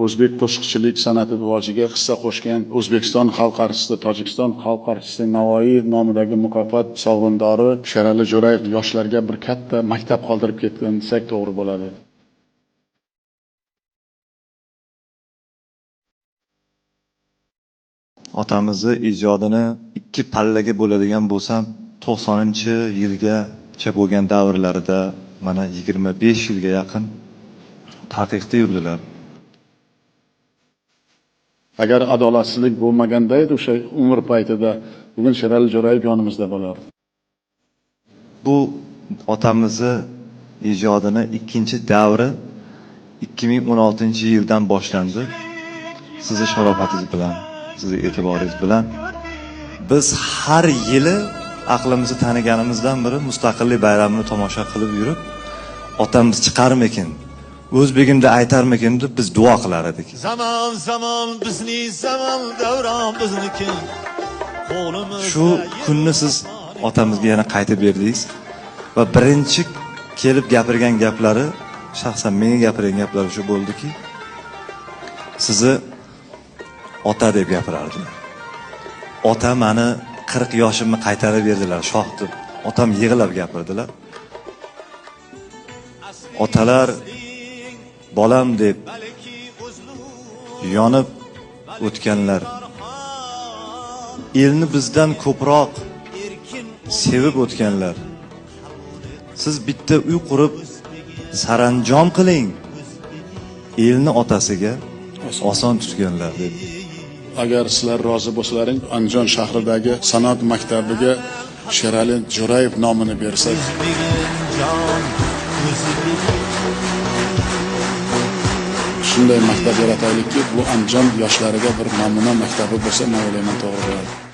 O'zbek qo'shiqchilik san'ati rivojiga hissa qo'shgan O'zbekiston xalq artisti, Tojikiston xalq artisti, Navoiy nomidagi mukofot sovrindori Sherali Jo'rayev yoshlarga bir katta maktab qoldirib ketgan desak to'g'ri bo'ladi. Otamizni ijodini ikki pallaga bo'ladigan bo'lsam, 90-yilgacha bo'lgan davrlarida mana 25 yilga yaqin taqiqda yurdilar. Agar adolatsizlik bo'lmaganda edi o'sha umr paytida, bugun Sherali Jo'rayev yonimizda bo'lardi. Bu otamizni ijodini ikkinchi davri 2016-yildan boshlandi. Sizni sharofatingiz bilan, sizni e'tiboringiz bilan biz har yili aqlimizni taniganimizdan beri mustaqillik bayramini tomosha qilib yurib, otamiz chiqarmikin, o'zbegimda aytarmikin deb biz duo qilar edik. Zamon zamon bizni zamon, davron bizniki. Shu kunni siz otamizga yana qaytib berdingiz va birinchi kelib gapirgan gaplari, shaxsan menga gapirgan gaplari shu bo'ldiki, sizni ota deb gapirardilar. Ota mani 40 yoshimni qaytarib berdilar, shoh deb. Otam yig'lab gapirdilar. Otalar bolam deb yonib o'tganlar, elni bizdan ko'proq sevib o'tganlar. Siz bitta uy qurib saranjom qiling, elni otasiga oson tutganlar deb. Agar sizlar rozi bo'lsalaring, Andijon shahridagi san'at maktabiga Sherali Jo'rayev nomini bersak, shunday maktab yarataylikki, bu Andijon yoshlariga bir namuna maktabi bo'lsa, men o'ylayman to'g'ri bo'ladi.